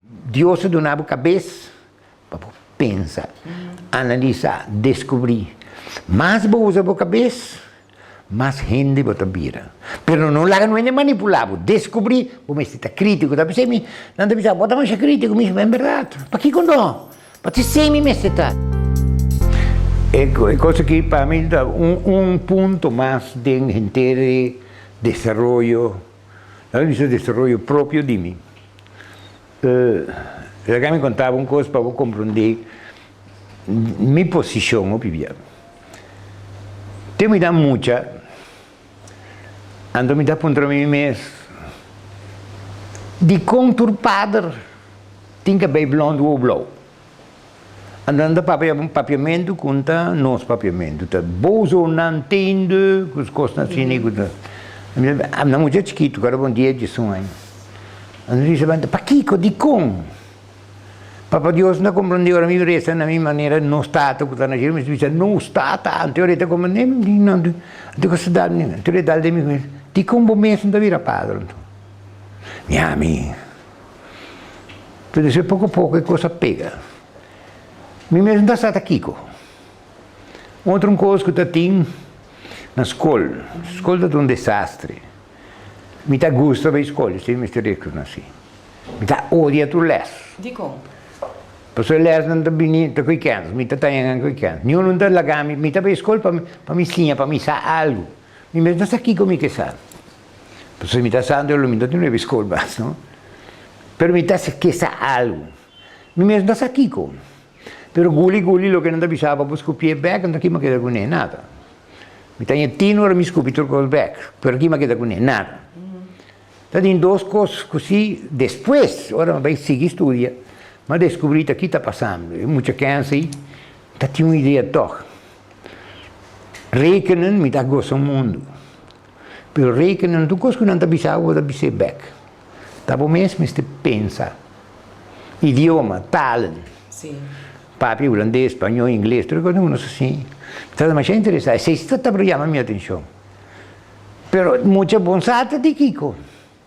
Dios a duna bo kabes pa bo pensa, analisá, deskubrí. Mas bo usa bo kabes, mas hende bo ta bira. Pero no laga no hende manipulá bo. Deskubrí, bo mester ta krítiko. Ta p'esei mi, nan ta bisa, bo ta masha krítiko. Mi bisa, en bèrdat, pakiko no? Patisei mi mester ta. E kos aki pa mi ta un punto mas den henter e desaroyo, laga mi bisa desaroyo propio di mi. Laga mi konta bo un kos pa bo komprondé mi posishon hopi bia. Te mi ta mucha, anto mi ta puntra mi mes, dikon tur pader Tin ke bay blond wo blou. Anto nan ta papia un papiamentu ku un ta nos papiamentu. Ta bozo nan tende ku kosnan asina ku ta. Nan mucha chikitu kada bon dia diesun aña. Anto mi bisa pakiko dikon? Papa Dios no ta komprende ora mi resa na mi manera nos tata ku ta na shelu mi bisa nos tata anto ora e ta komprende mi no anto ku anto e dal den mi dikon bo mes no ta bira padre anto? Mi ami. Pero despues poko poko e kos a pega. Mi mes no ta sa ta kiko. Otro un kos ku ta tin na skol. Skol ta un desastre. Mi ta gusta bai skol, esei mester rekonosí. Mi ta odia tur lès. Dikon? Pasobra e lèsnan ta bini ta koe kèns, mi ta taña nan koe kèns. Niun no ta laga mi, mi ta bai skol pa mi siña, pa mi sa algu. Mi mes no sa kiko mi ke sa. Pasobra mi ta sa anto lo mi no tin nuebe skol mas no. Pero mi ta ke sa algu. Mi mes no ta sa kiko. Pero guli guli loke nan ta bisa pa bo skupié bèk anto kima keda kuné? Nada. Mi ta haña tinu ora mi skupi tur kos bèk, pero kima keda kuné? Nada. Ta tin dos kos ku si despues ora mi bai sigui studia mi a deskubrí ta ki ta pasando. E mucha kèns ei ta tin un idea tòg. Rekenen mi ta gosa mundu. Pero rekenen tur kos ku nan ta bisa bo, bo ta bis'é bèk. Ta bo mes mester pensa. Idioma, talen. Papia hulandes, spañó, ingles, tur e kosnan ku nos ta siña. Mi ta demasiado interesá. Esei ta tabata yama mi atenshon. Pero mucha bon sa ta di kiko.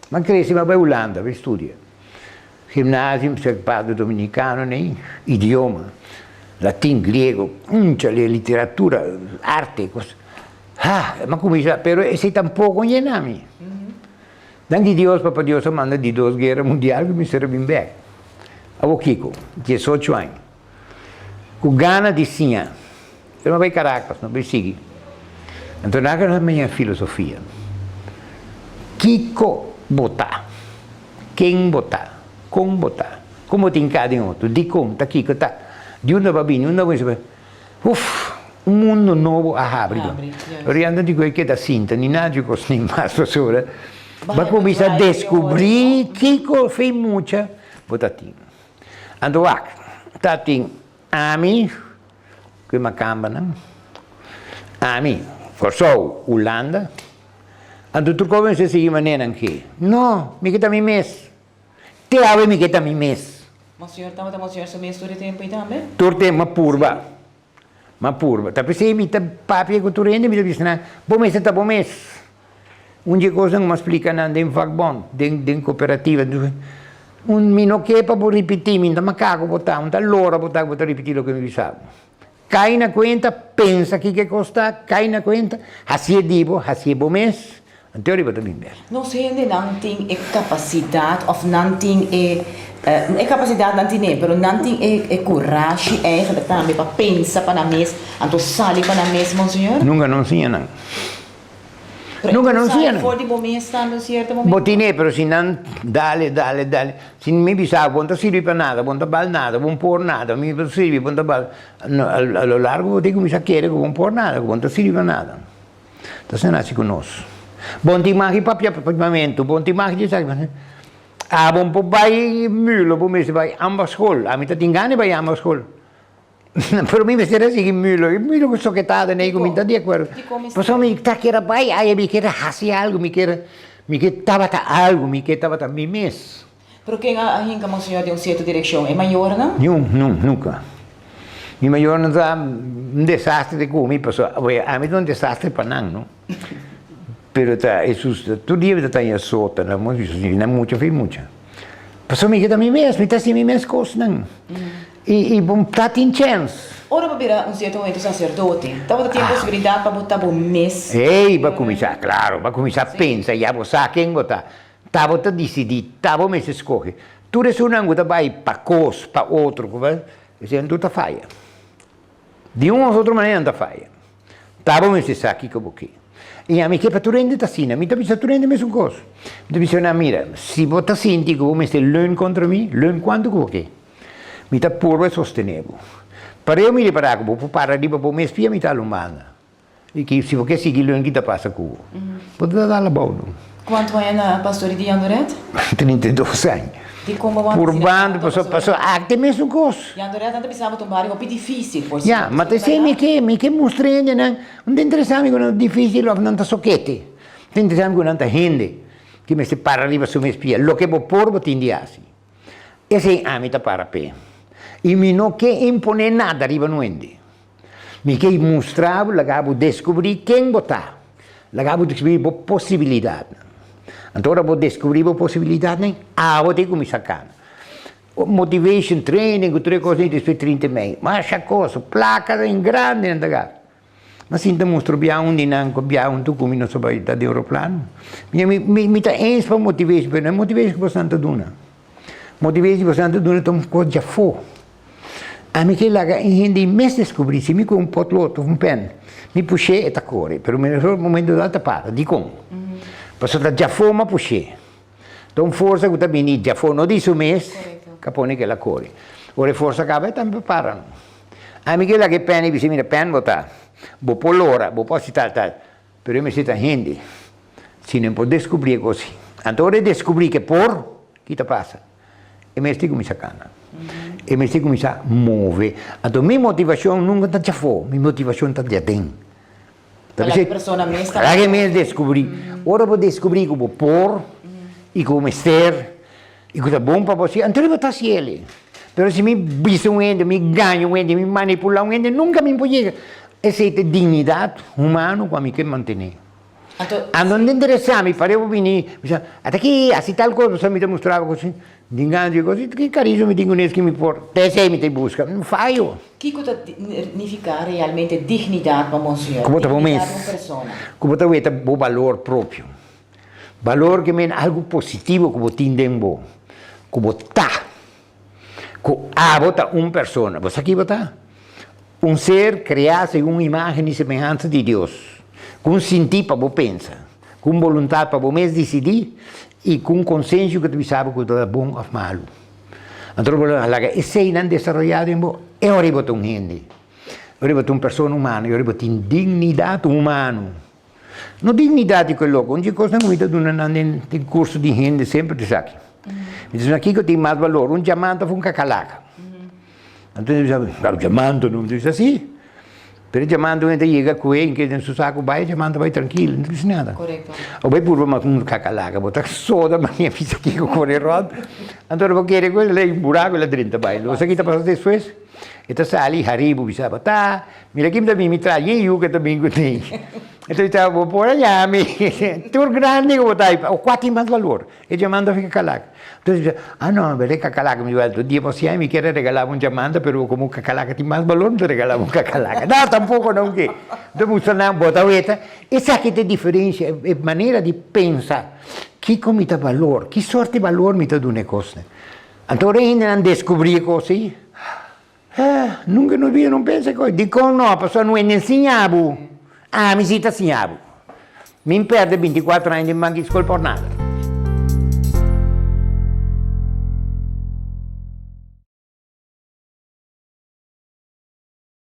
Mi a krese mi a bai Hulanda bai studia. Gimnasium, Padre Dominicano nei, idioma, latin, griego, unchale, literatura, arte, kos. Ha, mi a kuminsá, pero esei tampoko a yena mi. Danki Dios, Papa Dios a manda di dos guera mundial ku mi ser a bin bèk. Awor kiko? Diesocho aña. Ku gana di siña. Pero mi a bai Caracas, mi a bai sigui. Anto nan a haña filosofia. Kiko bo ta? Ken bo ta? Kon bo ta? Kon bo tin ka den otro? Dikon? Ta kiko ta? Di unda bo a bini? Unda bo a Uf! Un mundo nobo a habri don. Ora ya no di ku e keda sinta ni nada di kos ni mas pasobra bo a kuminsá deskubrí kiko fe mucha bo ta tin. Anto wak, ta tin ami ku e makambanan, ami, Kòrsou, Hulanda, anto tur kos mester sigui maneran ke. No, mi ke ta mi mes. Te awe mi ke ta mi mes. Monseñor tabata monseñor su mes tur e tempu ei tambe? Tur tempu, m'a purba. M'a purba. Ta p'esei mi ta papia ku tur hende, mi ta bisa nan, bo mester ta bo mes. Un dje kosnan ku m'a splika nan den vakbond, den den kooperativa, un mi no ke pa bo ripití, mi no ta makaku bo ta, un ta lora bo ta ku bo ta ripití loke mi bisa bo. Kai na kuenta, pensa kiko e kos ta, kai na kuenta, hasié di bo, hasié bo mes, anto riba ta bin bèk. Nos hendenan tin e kapasidat òf nan tin e, e kapasidat nan tin'é, pero nan tin e e kurashi eigenlijk tambe pa pensa pa nan mes, anto sali pa nan mes, monseñor? Nunka no siña nan. Nunka no siña nan. For di bo mes tambe un sierto momento. Bo tin'é, pero si nan dale, dale, dale, si mi bisa bo no ta sirbi pa nada, bo no ta bal nada, bo no por nada, mi no ta sirbi, bo no ta bal, a lo largo bo tin kuminsá kere ku bo no por nada, ku bo no ta sirbi pa nada. Ta asina hasi ku nos. Bo no tin mag di papia papiamentu, bo no tin mag di esaki. Abo no por bai Mulo, bo mester bai Ambaschol. Ami ta tin gana di bai Ambaschol. Pero mi mester a sigui Mulo, i Mulo ku soketada nei ku mi ta di akuerdo. Pasobra mi ta kere bai aya, mi kere hasi algu, mi kere, mi ke tabata algu, mi ke tabata mi mes. Pero ken a hinka Monseñor den un sierto direkshon? E mayornan? Niun, nun, nunka. Mi mayornan ta un desastre di ku mi, pasobra ami ta un desastre pa nan, no. Pero ta e sus, tur dia mi ta taña sota, nan mucha fi mucha. Pasobra mi keda mi mes, mi ta hasi mi mes kosnan. I bo ta tin chèns. Ora bo bira un sierto momento saserdote, tabata tin e posibilidat pa bo ta bo mes? Ey, bo a kuminsá, klaro, bo a kuminsá pensa, ya bo sa ken bo ta. Ta bo ta disidí, ta bo mester skohe. Tur esunnan ku ta bai pa kos, pa otro, ku bai, esei tur ta faya. Di un òf otro manera nan ta faya. Ta bo mester sa kiko bo ke. I ami ke pa tur hende ta asina. Mi ta bisa tur hende mesun kos. Mi ta bisa nan, mira, si bo ta sinti ku bo mester leun kontra mi, leun kuantu ku bo ke. Mi ta purba sostené bo. Pareu mi ripará ku bo por para riba bo mes pia, mi ta alun banda. I ki si bo ke sigui leun ki ta pasa ku bo? Bo ta dal abou no. Kuantu aña na pastor di Jandoret? 32 aña. Dikon bo wanta Purbando paso paso ak ta e mesun kos. Jandoret nan ta bisa bo ta un bario hopi difisil por Ya, ma ta esei mi ke, mi ke mustra hendenan, no ta interesa mi ku nan ta difisil of nan ta sokete. Ta interesa mi ku nan ta hende ki mester para riba su mes pia. Loke bo por bo tin di hasi. Esei ami ta para p'e. I mi no ke imponé nada riba no hende. Mi ke mustra bo, laga bo deskubrí ken bo ta. Laga bo deskubrí bo posibilidatnan. Anto ora bo deskubrí bo posibilidatnan, abo tin kuminsá kana. Motivation training ku tur e kosnan despues 30 mei. Masha kos, plaka en grande nan ta gasta. Ma sinta mustra bia un di nan ku bia huntu ku mi nos a bai ta den aeroplano. Mi mi mi ta eens pa motivation pero no e motivation ku boso nan ta duna. Motivation ku boso nan ta duna ta un kos djafó. Ami ke laga e hende mes deskubrí si mi ku un potlood of un pen mi push'é e ta kore pero mi momento dado ta para. Dikon? Pasobra ta djafó mi a push'é. Ta un forsa ku ta bini djafó no di su mes ka pone kila kore. Ora e forsa kaba e tambe para. Ami ke laga e pen i bisa mira pen bo ta, bo por lora, bo por hasi tal tal, pero e mester ta hende. Si no e por deskubrí e kos. Anto ora e deskubrí ke por, ki ta pasa? E mester kuminsá kana. E mester kuminsá move. Anto mi motivashon nunka ta djafó, mi motivashon ta djaden. Ta laga e persona mes ta. Laga e mes deskubrí. Ora bo deskubrí ku bo por i ku bo mester i ku ta bon pa bo hasi, anto bo ta hasi el. Pero si mi bisa un hende, mi gaña un hende, mi manipulá un hende, nunka mi por yega. Esei ta e dignidat humano ku ami ke mantené. Anto no ta interesá mi, paria bo bini bisa, ata aki hasi tal kos, pasobra mi ta mustra bo ku Di gana di kos, ki kariño mi tin ku nes ki mi por te esei mi ta buska, mi fayo. Kiko ta nifiká realmente dignidat pa Monseñor? Ku bo ta bo mes, Dignidat di un persona. ku bo ta weta bo balor propio. Balor ke men algu positivo ku bo tin den bo, ku bo ta, ku abo ta un persona. Bo sa ki bo ta? Un ser kreá segun imágen i semehansa di Dios, ku un sintí pa bo pensa, ku un boluntat pa bo mes disidí i ku un konsenshi ku ta bisa bo ku ta bon òf malu. Anto bo lo laga eseinan desaroyá den bo, e ora ei bo ta un hende, e ora ei bo ta un persona humano, e ora ei bo tin dignidat humano. No dignidat di ku e loko, un di e kosnan ku mi ta duna nan den kurso di hende semper ta esaki. Mi ta duna kiko tin mas balor, un diamante òf un kakalaka? Anto mi bisa, claro, diamante no, mi bisa si. Pero e diamante un ta yega ku e den su saku bai, e diamante bai trankilo, no ta bisa nada. Korekto. O bai purba mas un kakalaka, bo ta soda mania bisa kiko kore rònt. Anto ora bo kere ku el buraku el a drenta bai. Lo sa ki ta pasa despues? E ta sali hari bo bisa bo ta, mira ki mi ta bin mi traha yen yu ke ta bin ku mi. E ta bisa bo por a yami tur grandi ku bo ta, o kua tin mas balor? E diamante of e kakalaka? Entonces mi bisa, ah no, berde e kakalaka. Mi di, well, tur dia bo siña mi kier a regalabo un diamante, pero komo kakalaka tin mas balor, mi ta regalabo un kakalaka. No, tampoko no ke. Entonces mi gusta nan bota weta. Esaki ta e diferencia, e manera di pensa. Kiko mi ta balor? Ki sorte balor mi ta duna e kosnan? Anto ora e hendenan deskubrí e kos ei, eh, nunka nos bida no pensa e kos. Dikon no? Pasobra no hende siña bo. Ami si ta siña bo. Mi pèrdè binti kuatro aña den banki di skol por nada.